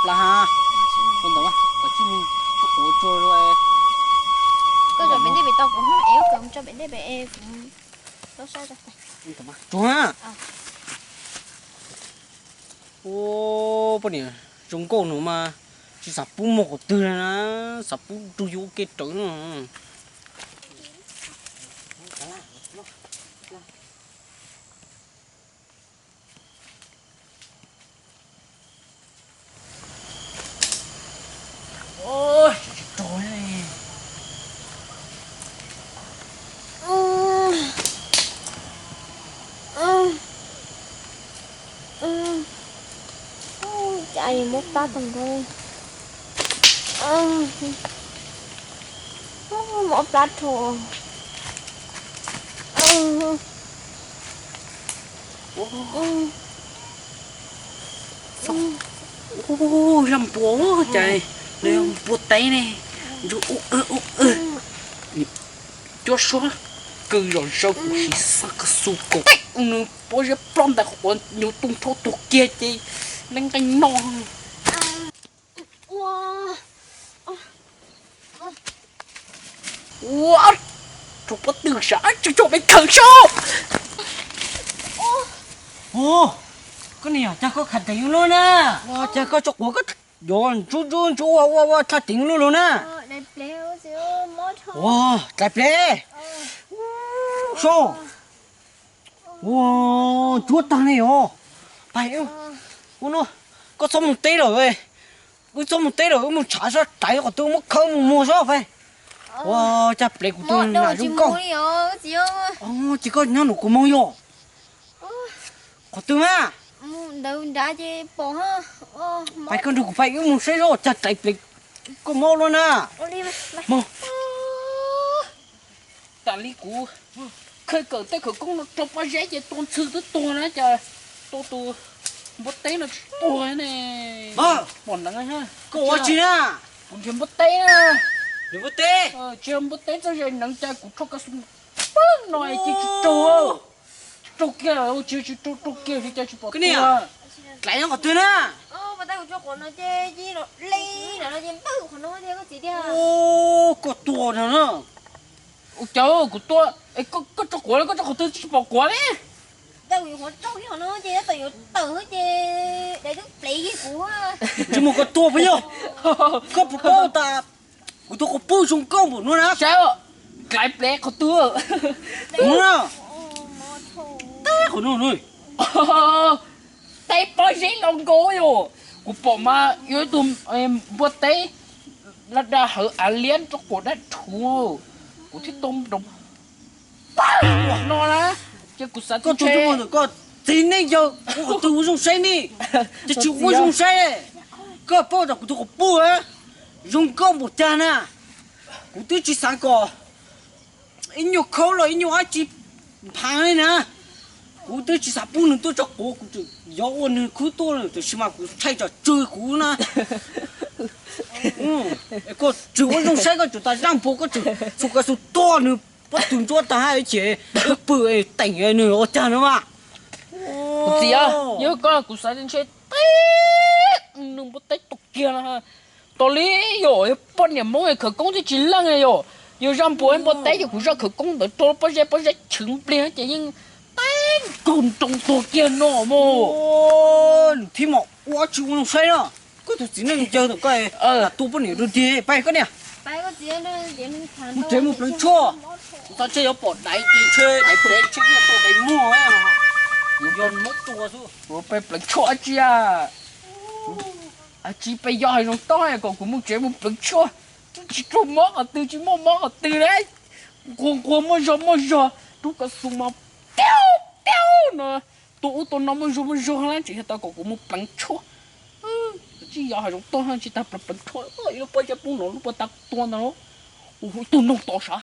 Pla ha, ua ntawd mas kom tsij mus tsuj quav tsuag. Koj zom pem ntej pem tau kuv, es koj mus tso pem ntej pem es kuv tau saib. Tsuag. Ua, poj niam zoo nkauj no mas tsis xav pub muag qhov twg na, xav pub rau yus ua ke rawv no. Cas muab plab tag nrho, muab plab rho. Zaj npua, cas nws npua teb ne, ntsug ua ua cuab suab kawg zom zaws, kuv sim xav ka xu kom nws pob zeb ploj ntawm qhov nyuv tu nrho tuag kiag ces nqeeb nqeeb no. Ua, rau pob tw sav tsuag tsuag peb khaws saib. Koj niam, cas koj khaws teev lub na? Cas koj tso quav koj yuav ntsuj ntsuj ntsuj ua ua ua tshaj teev lub lug na? Ua, dlais plev. Saib. Ua, cuab tag ne yom. Pais, ua no, koj txhob mus teb lawm. Wb txhob mus teb lawm, wb mus tshav sab raiv qhov twg muab khawb mus muag sab pais. Ua, cas plev kuv tus nam zoo nkauj. Ces koj nyob nram kuv moo yom. Qhov twg mas? Pais koj nrog kuv pais, wb mus saib zoj cas dlais plev koj mob luaj na. Mus. Tas li kuv khawb kawm tej khawv koob no rau pob zeb ces tua ntxhw twb tuag na, cas tua tus npua teb no tsis tuag ne. Pom neev, koj ua tsi na? Kuv nrhiav npua teb na. Nrhiav npua teb? Tsis yog npua teb txoj ze neev, cas kuv rho ka xu pab no ces tsis raug, tsis raug kiag, tsis tsis raug raug kiag li cas tsis pom tuag. Dlaiv nyob qhov twg na? Koj tua no na. Ua cas kuv tua, koj tso quav, koj tso qhov twg tsis pom quav li. Tsis muaj koj tua puas yog? Koj puas paub tas kuv tus quas puj zoo nkauj npaum no na? Saib, dlaiv plev qhov twg? Mus na. Teb qhov no na. Teb pob zeb los nkaus yom. Kuv pom mas yuav ib tug npua teb laj dag hawv av liab rau quas dab rhuv, kuv thiaj tau nroo pab no na. Ces kuv xav koj tus koj txiv neej yawg ua qhov twg ua zoo saib ne, ces tsis ua zoo saib. Koj paub tas kuv tus quas puj zoo nkauj npaum cas na, kuv twb tsis xav kom ib nyuag khaub los ib nyuag dab tsi phav li na. Kuv twb tsis xav pub nws tuaj tso quav, kuv tseem yuav ua nws khub tuaj, tiam sis mas kuv ntshai tsam tsw kuv na. Koj tseem ua zoo saib, koj tseem tas zaj npua, koj tseem xu ka xu tuaj nws pob tw ntsuab tag hab ces wb pw teem nws ua cas no mas. Kuv txiv, yog koj kuv xav ntshe teb nws npua teb tuag kiag na. Tas li yom, yog poj niam Hmoob khawv koob thiaj tsis leej yom. Yog zaj npua npua teb ces kuv zaj khawv koob ntawd rau pob zeb, pob zeb chwv npliag ces yeej teb nkaug nroo tuag kiag no mas. Nws thiaj mam ua tsis ua zoo saib na. Koj tus txiv neej yawg ntawm koj, lam tu poj niam rau tiag, pais koj niam. Mus tsev mus pleev tshuaj, kuv txhob ntshe yuav pom daiv ces ntshe daiv pleev tshuaj tuaj daiv muag. Yog mob tua xwb, kuv peb pleev tshuaj dab tsi a? Dab tsi peb yog hais zoo toj kom kuv mus tsev mus pleev tshuaj, twb tsis raug mob qhov twg, tsis muaj mob qhov twg li. Nquag nquag muaj zog muaj zog, rub ka xu mas tiau tiau no, tua ub tua no muaj zog muaj zog na, tseem yog tau kom kuv mus pleev tshuaj. Tsis yog hais zoo toj, tsis tas pleev pleev tshuaj, ib lub pob zeb poob no lub pob tav tua ntawd, ua ib tug noog tod sav.